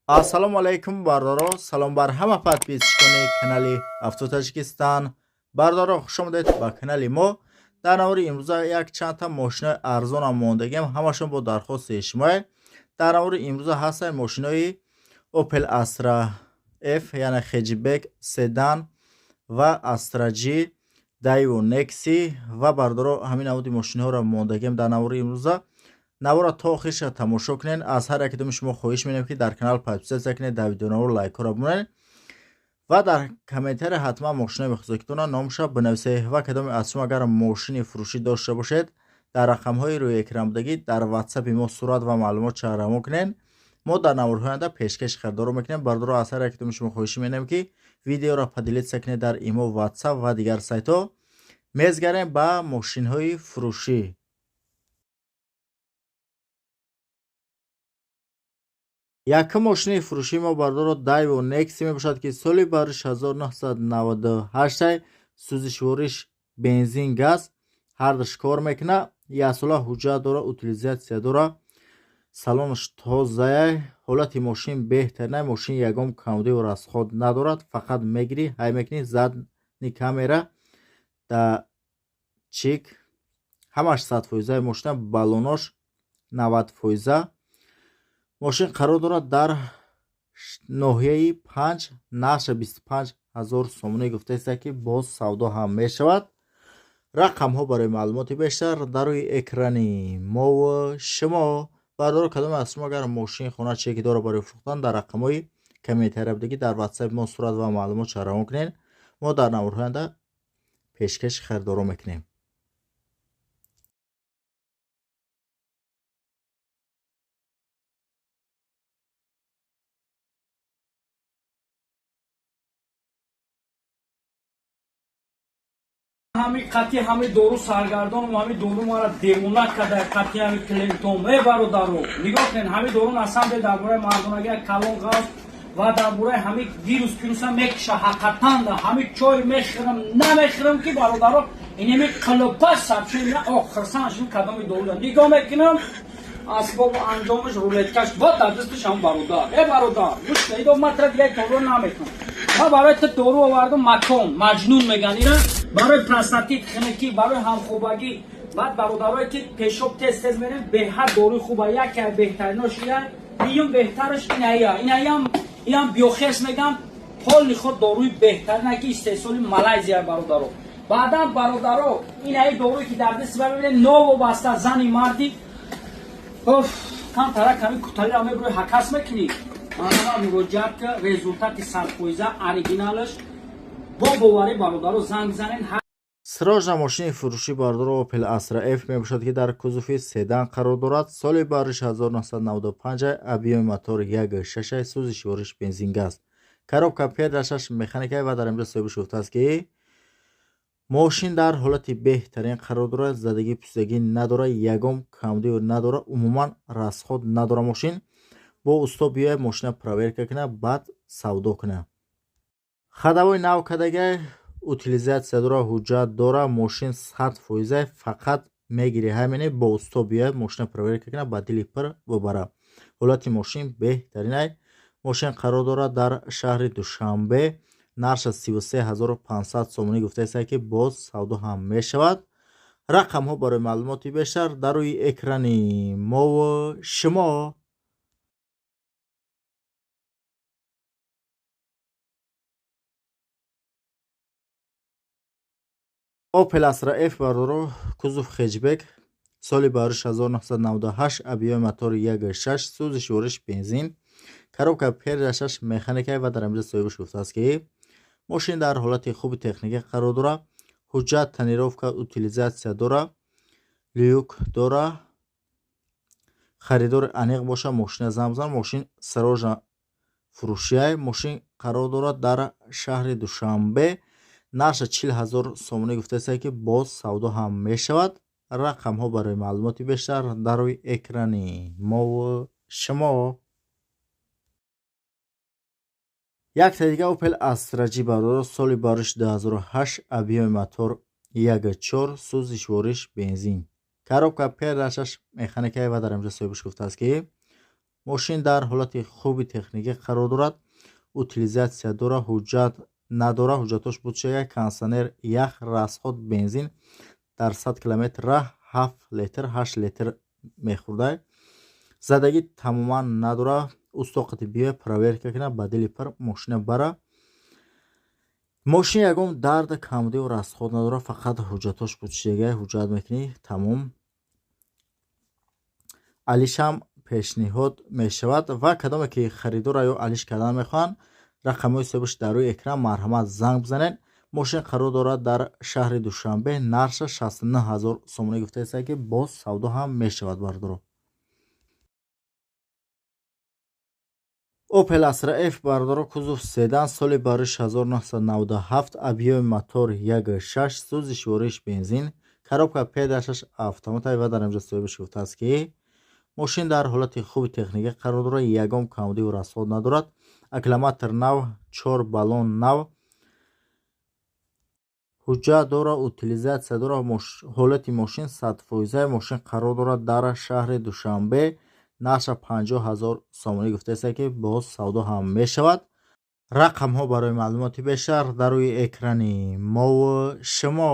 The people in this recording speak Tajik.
Ассалому алайкум, бародаро, салом бар ҳама подписчикони канали Авто Таҷикистон. Бародаро, хуш омадед ба канали мо. Дар навори имрӯза як чандта мошинои арзонам мондагиам, ҳамашон бо дархости шумое. Дар навори имрӯза ҳастанд мошинои Opel Astra F, яъне хэтчбек, седан ва Astra G, Daewoo Nexi ва, бародаро, ҳамин наводи мошиноҳоро мондагиам дар навори имрӯза. Навора то охирша тамошо кунед. Аз ҳар якидуми шумо хоҳиш менем, ки дар канал подписаться кунед, дар видеонавор лайкҳоро бимонед ва дар комментария ҳатман мошинои мехозакитона номша бинависед. Ва кадоме аз шумо агар мошини фурӯшӣ дошта бошед, дар рақамҳои рӯи экран будагӣ дар ватсапи мо сурат ва маълумот равон кунед. Мо дар наворҳои оянда пешкаши харидорро мекунем. Бародаро, аз ҳар якидуми шумо хоҳиш менем, ки видеоро поделиться кунед дар имо, ватсап ва дигар сайтҳо. Мезгарем ба мошинҳои фурӯшӣ. Якум мошини фурӯшии мо, бародаро, Daewoo Nexi мебошад, ки соли бариш 1998, сӯзишвориш бензин, газ ҳардуш кор мекунад, яксола ҳуҷҷат дора, утилизация дора, салонаш тозая, ҳолати мошин беҳтарина. Мошин ягон камбудиву расход надорад, фақат мегирӣ, ҳай мекунӣ. Задний камера, датчик ҳамаш 100 фоизаи мошина, баллонош 90 фоиза. Мошин қарор дорад дар ноҳияи Панҷ, нархша 25 000 сомонӣ гуфтааст, ки боз савдо ҳам мешавад. Рақамҳо барои маълумоти бештар дар рӯи экрани мову шумо. Бародаро, кадоме аз шумо агар мошин, хона, чие ки дора барои фурӯхтан, дар рақамҳои комментария будагӣ дар ватсапи мо сурат ва маълумот равон кунед. Мо дар наворҳои оянда пешкаши харидорон мекунем. Ҳами қатъи ҳами дору саргардонам, ҳами дору мара девона када, қатъи ҳами клиентом. Э, бародаро, нигоҳ кунед, ҳами дору на самом деле дар бораи мардонагӣ як калон ғавз ва дар бораи ҳами вирус пируса мекиша. Ҳақиқатан да ҳами чой мехӯрам, намехӯрам, ки, бародаро, инеми қилипа сабши. О, хирсан шуд, кадоми дору нигоҳ мекунам, асбобу анҷомаш, рулеткаш бо дар дасташ ҳам. Бародар, э, бародар, гӯш идо, ман тра дигаи дору намекунам. Ман барои ту дору овардам, макон маҷнун меган ира, барои простатит, хунукӣ, барои ҳамхобагӣ. Баъд бародарое ки пешоб тез тез мерем, беҳад доруи хуба, яке беҳтаринош ия, дуюм беҳтараш иная, инаям, иам биохерс меган, полный худ доруи беҳтарина, ки истеҳсоли Малайзия, бародаро. Баъдан, бародаро, инаи доруе ки дар дасти мебинед, новобаста зани марди, оф, камтара ками куталиро мебурӯи, ҳакас мекунӣ, манама муроҷиат ка, результати 100 фоиза, оригиналаш, бо боварӣ, бародаро, занг занен. Срочно мошини фурӯшӣ, бародаро, Opel Astra F мебошад, ки дар кузови седан қарор дорад. Соли бариш 1995, объёми мотор 1,6, сӯзишвориш бензин, газ, коробка передачаш механика. Ва дар инҷо соҳибаш гуфтааст, ки мошин дар ҳолати беҳтарин қарор дорад, задагӣ пусидагӣ надорад, ягон камбудӣ надорад, умуман расход надорад. Мошин бо усто биёяд, мошина проверка кунад, баъд савдо кунад. Ходовой нав кардага, утилизация дора, ҳуҷҷат дора, мошин 100 фоиза, фақат мегирӣ, ҳамине, бо усто биёяд, мошина проверка кунад, ба дили пир бубара. Ҳолати мошин беҳтаринай. Мошин қарор дорад дар шаҳри Душанбе, нархша 33 500 сомонӣ гуфтааст, ки боз савдо ҳам мешавад. Рақамҳо барои маълумоти бештар дар рӯи экрани мову шумо. Opel Astra F, бародаро, кузов хэтчбек, соли бариш 1998, объёми мотори 1,6, сӯзишвориш бензин, коробка передачаш механика. Ва дар инҷо соҳибаш гуфтааст, ки мошин дар ҳолати хуби техникӣ қарор дорад, ҳуҷҷат, тонировка, утилизация дора, люк дора. Харидори аниқ боша, мошина занг бизан. Мошин срочно фурӯшиай. Мошин қарор дорад дар шаҳри Душанбе, нархша 40 000 сомонӣ гуфтааст, ки боз савдо ҳам мешавад. Рақамҳо барои маълумоти бештар дар рӯи экрани мову шумо. Якта дига Opel Astra G, бародаро, соли бариш 2008, объёми мотор 1,4, сӯзишвориш бензин, коробка передачаш механика. Ва дар инҷо соҳибаш гуфтааст, ки Мошин дар ҳолати хуби техникӣ қарор дорад, утилизация дора, ҳуҷҷат надора, ҳуҷҷатош буд шуда, кондиционер, ях, расход бензин дар 100 километр раҳ 7 литр, 8 литр мехӯрда. Задагӣ тамоман надора. Устоқати биёя, проверка кина, ба дили пир мошина бара. Мошин ягон дарда, камбудиу расход надора, фақат ҳуҷҷатош буд шудага, ҳуҷҷат мекунӣ, тамом. Алишам пешниҳод мешавад ва кадоме ки харидора ё алиш кардан мехоҳанд, рақамҳои ҳисобиш дар рӯи экран, марҳамат, занг бизанед. Мошин қарор дорад дар шаҳри Душанбе, нархша 69 ҳазор сомонӣ гуфтааст, ки боз савдо ҳам мешавад, бардоро. Opel Astra F, бардоро, кузов седан, соли барои 1997, объёми мотор 1.6, сӯзишвориш бензин, коробка P6 автомат. Ва дар инҷо соҳибаш гуфтааст, ки мошин дар ҳолати хуби техникӣ қарор дорад, ягон камбудиву расход надорад, аккумулятор нав, чор баллон нав, ҳуҷҷат дорад, утилизация дорад, ҳолати мошин 100%. Мошин қарор дорад дар шаҳри Душанбе, нархша 50 ҳазор сомонӣ гуфтааст, ки боз савдо ҳам мешавад. Рақамҳо барои маълумоти бештар дар рӯи экрани мову шумо.